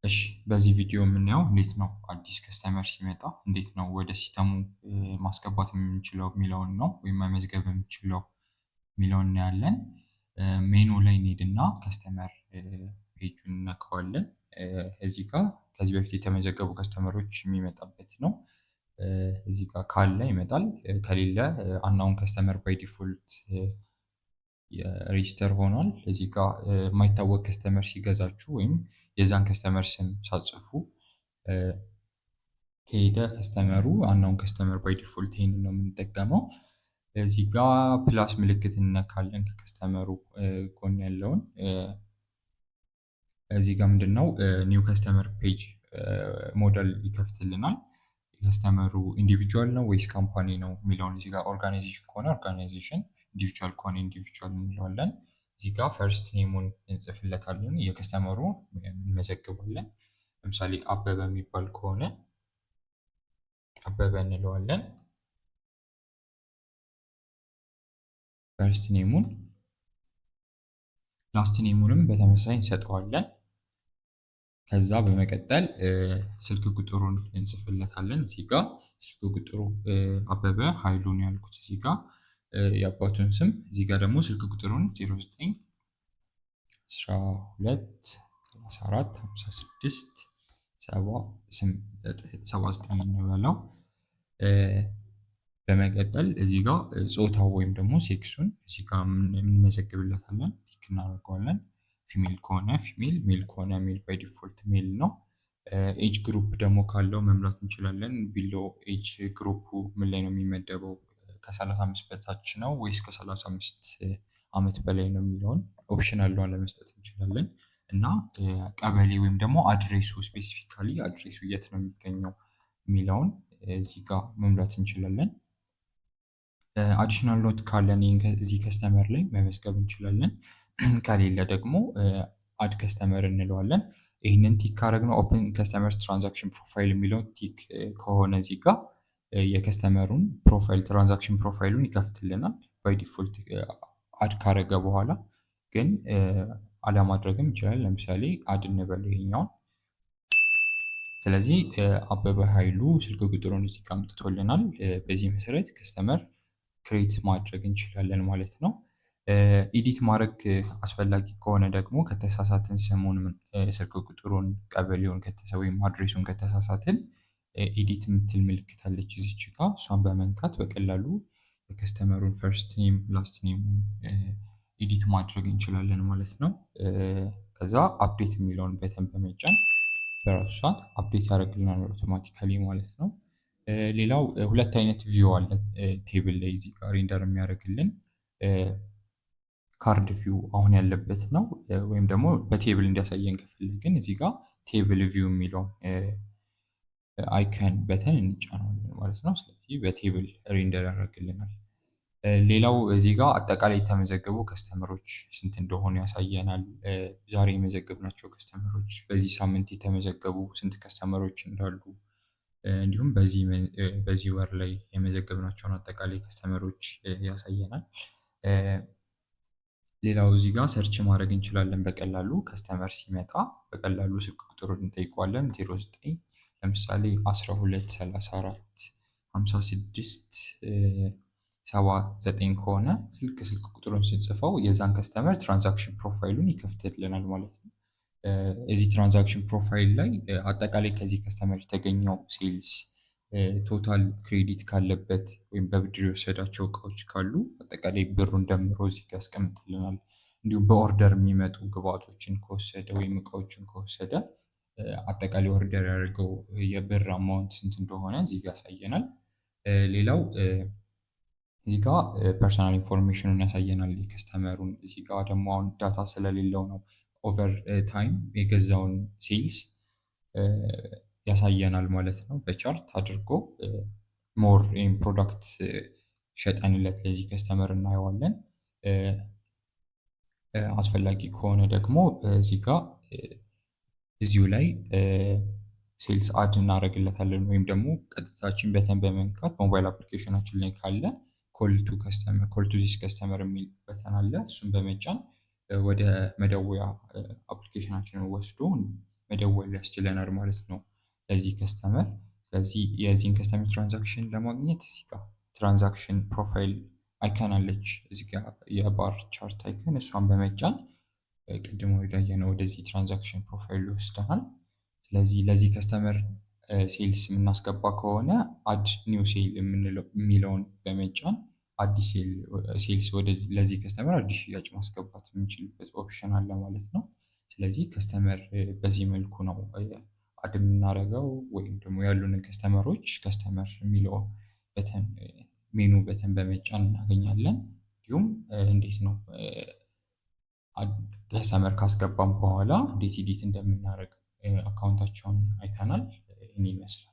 እሺ፣ በዚህ ቪዲዮ የምናየው እንዴት ነው አዲስ customer ሲመጣ እንዴት ነው ወደ system ኡ ማስገባት የምንችለው የሚለውን ነው፣ ወይም መመዝገብ የምንችለው የሚለውን እናያለን። ሜኑ ላይ እንሄድና customer page ኡን እንነካዋለን። እዚህ ጋር ከዚህ በፊት የተመዘገቡ customer ኦች የሚመጣበት ነው። እዚህ ጋር ካለ ይመጣል፣ ከሌለ unknown customer by default register ሆኗል። እዚህ ጋር የማይታወቅ customer ሲገዛችሁ ወይም የዛን customer ስም ሳትጽፉ ከሄደ customer ኡ unknown customer by default ይሄንን ነው የምንጠቀመው። እዚህ ጋር plus ምልክት እንነካለን ከ customer ኡ ጎን ያለውን። እዚህ ጋር ምንድነው new customer page modal ይከፍትልናል። Customer ኡ individual ነው ወይስ company ነው የሚለውን እዚህ ጋር organization ከሆነ organization፣ individual ከሆነ individual እንለዋለን። እዚህ ጋር first name ኡን እንጽፍለታለን፣ የ customer ኡ እንመዘግባለን። ለምሳሌ አበበ የሚባል ከሆነ አበበ እንለዋለን። First name ኡን፣ last name ኡንም በተመሳሳይ እንሰጠዋለን። ከዛ በመቀጠል ስልክ ቁጥሩን እንጽፍለታለን። እዚህ ጋር ስልክ ቁጥሩ አበበ ኃይሉን ያልኩት፣ እዚህ ጋር የአባቱን ስም፣ እዚህ ጋር ደግሞ ስልክ ቁጥሩን 09 12 34 56 79 እንበለው። በመቀጠል እዚህ ጋር ጾታው ወይም ደግሞ ሴክሱን እዚህ ጋር እንመዘግብለታለን፣ tick እናደርገዋለን። Female ከሆነ female፣ male ከሆነ male፣ by default male ነው። Age group ደግሞ ካለው መምላት እንችላለን። Below age group ኡ ምን ላይ ነው የሚመደበው? ከ35 በታች ነው ወይስ ከ35 ዓመት በላይ ነው የሚለውን optional ለመስጠት እንችላለን። እና ቀበሌ ወይም ደግሞ address ኡ፣ specifically address ኡ የት ነው የሚገኘው የሚለውን እዚህ ጋር መሙላት እንችላለን። Additional note ካለን እዚህ customer ላይ መመዝገብ እንችላለን። ከሌለ ደግሞ add customer እንለዋለን። ይህንን tick ካደረግነው open customer transaction profile የሚለው tick ከሆነ እዚህ ጋር የ customer ኡን profile፣ transaction profile ኡን ይከፍትልናል። By default add ካረገ በኋላ ግን አለማድረግም ይችላል። ለምሳሌ add እንበለው ይሄኛውን። ስለዚህ አበበ ኃይሉ ስልክ ቁጥሩን እዚህ ጋር አምጥቶልናል። በዚህ መሰረት customer create ማድረግ እንችላለን ማለት ነው። Edit ማድረግ አስፈላጊ ከሆነ ደግሞ ከተሳሳትን ስሙን፣ ስልክ ቁጥሩን፣ ቀበሌውን ወይም address ኡን ከተሳሳትን edit የምትል ምልክት አለች እዚች ጋ፣ እሷን በመንካት በቀላሉ የ customer ኡን first name፣ last name ኡን edit ማድረግ እንችላለን ማለት ነው። ከዛ update የሚለውን button በመጫን በራሱ ሰዓት update ያደርግልናል automatically ማለት ነው። ሌላው ሁለት አይነት view አለ table ላይ። እዚህ ጋር render የሚያደርግልን card view አሁን ያለበት ነው። ወይም ደግሞ በ table እንዲያሳየን ከፈለግን እዚህ ጋር table view የሚለውን icon button እንጫነዋለን ማለት ነው። ስለዚህ በ table render ያደርግልናል። ሌላው እዚህ ጋር አጠቃላይ የተመዘገቡ customer ኦች ስንት እንደሆኑ ያሳየናል። ዛሬ የመዘገብናቸው customer ኦች፣ በዚህ ሳምንት የተመዘገቡ ስንት customer ኦች እንዳሉ፣ እንዲሁም በዚህ ወር ላይ የመዘገብናቸውን አጠቃላይ customer ኦች ያሳየናል። ሌላው እዚህ ጋር search ማድረግ እንችላለን በቀላሉ። Customer ሲመጣ በቀላሉ ስልክ ቁጥሩን እንጠይቀዋለን። 09 ለምሳሌ 12 34 56 79 ከሆነ ስልክ ቁጥሩን ስንጽፈው የዛን customer transaction profile ኡን ይከፍትልናል ማለት ነው። እዚህ transaction profile ላይ አጠቃላይ ከዚህ customer የተገኘው sales፣ total credit ካለበት ወይም በብድር የወሰዳቸው እቃዎች ካሉ አጠቃላይ ብሩን ደምሮ እዚህ ጋር ያስቀምጥልናል። እንዲሁም በ order የሚመጡ ግብአቶችን ከወሰደ ወይም እቃዎችን ከወሰደ አጠቃላይ order ያደረገው የብር amount ስንት እንደሆነ እዚህ ጋር ያሳየናል። ሌላው እዚህ ጋር personal information ኡን ያሳየናል የ customer ኡን። እዚህ ጋር ደግሞ አሁን data ስለሌለው ነው፣ over time የገዛውን sales ያሳየናል ማለት ነው። በ chart አድርጎ more product ሸጠንለት ለዚህ customer እናየዋለን። አስፈላጊ ከሆነ ደግሞ እዚህ ጋር እዚሁ ላይ sales add እናደርግለታለን ወይም ደግሞ ቀጥታችን button በመንካት mobile application ኣችን ላይ ካለ call to this customer የሚል button አለ። እሱን በመጫን ወደ መደወያ application ኣችንን ወስዶ መደወል እንችላለን ማለት ነው። መደወል ያስችለናል ማለት ነው ለዚህ customer። ስለዚህ የዚህን customer transaction ለማግኘት እዚህ ጋር transaction profile icon አለች፣ እዚህ ጋር የ bar chart icon፣ እሷን በመጫን ቅድም ወዳየነው ወደዚህ transaction profile ይወስደናል። ስለዚህ ለዚህ customer sales የምናስገባ ከሆነ add new sale የሚለውን በመጫን አዲስ sales ለዚህ customer አዲስ ሽያጭ ማስገባት የምንችልበት option አለ ማለት ነው። ስለዚህ customer በዚህ መልኩ ነው add የምናደርገው ወይም ደግሞ ያሉንን customer ኦች customer የሚለው button menu button በመጫን እናገኛለን። እንዲሁም እንዴት ነው customer ካስገባን በኋላ እንዴት edit እንደምናደርግ account ኣቸውን አይተናል። ይህን ይመስላል።